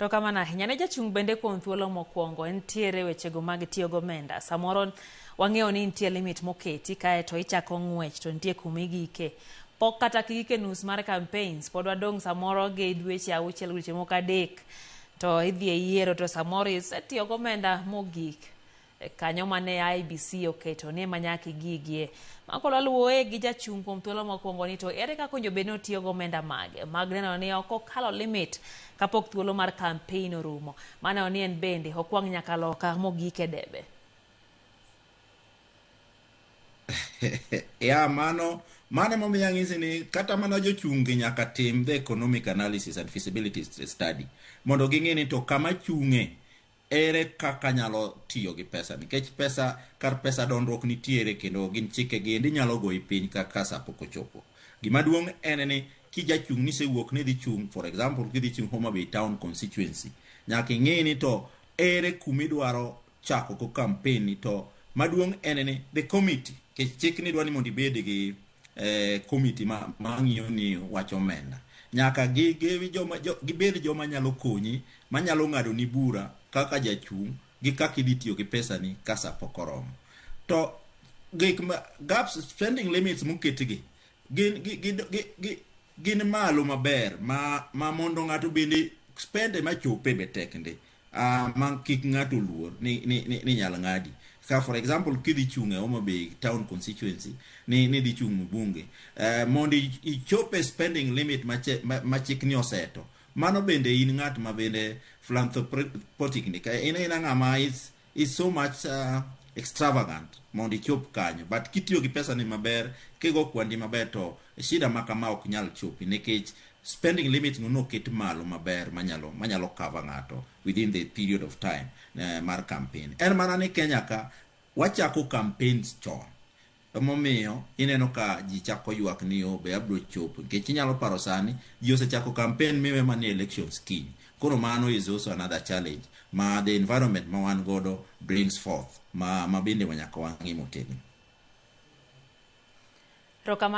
Erokamano ahinya ne jachung' bende kuom thuolo mokwongo. Nitiere wechego mag tiyo gomenda. Samoro wang'eyo ni nitie limit moketi kaeto ichako ng'wech to nitie kuma igike. Pok kata kigike nus mar campaigns, pod wadong' samoro gi dweche 6, dweche moko 3 to idhi e yiero to samoro isetiyo gomenda mogik kanyo mane IEBC oketo ni ema nyaka igigie. Makoro waluwoe gi jachung' kuom thuolo mokwongo ni to ere kaka owinjo bed ni otiyo gomenda mage mag neno ni ok okalo limit kapok thuolo mar campaign orumo. Maneno ni en bende okwang' nyaka loka mogik e debe. Ya mano emomiyo ang'isi ni kata mana jochung' gi nyaka tim the economic analysis and feasibility study mondo ging'e ni to kama chung'e ere kaka nyalo tiyo gi pesa, nikech pesa kar pesa dondruok nitiere kendo gin chike gi endi nyalo goyi piny kaka sa pok ochopo. Gima duong' en ni kijachung' nisewuok ni idhi chung', for example, kidhi chung' Homa Bay Town constituency, nyaka ing'e ni to ere kumidwaro chako go campaign ni. To maduong' en ni the committee, nikech chik ni dwa ni mondo ibed gi committee ma ng'iyo ni wach omenda, nyaka gibed joma nyalo konyi, manyalo ng'ado ni bura kaka jachung' gi kaka idhi tiyo gi pesa ni ka sa pok oromo. To gik ma gaps, spending limits moketgi gin malo maber ma mondo ng'ato bende spende machope be tek ndi, ma kik ng'ato luor ni nyal ng'adi. Ka for example kidhi chung' e Homa Bay Town constituency ni dhi chung' mbunge, mondo ichop e spending limit ma chik ni oseto, mano bende in ng'at ma bende philanthropic ni ka in ng'ama is so much extravagant mondo ichop kanyo. But kitiyo gi pesa ni maber, kigo kwandi maber, to shida ma kama ok nyal chopi, nikech spending limit no noket malo maber manyalo cover ng'ato within the period of time mar campaign. En mana ni Kenya ka wachako campaigns chon, emomiyo ineno ka ji chako ywak ni o be abiro chopo, nikech inyalo paro sani ji osechako campaign miwe manie elections kiny. Koro mano is also another challenge ma the environment ma wan godo brings forth ma bende nyaka wang'i motegno. Erokamano.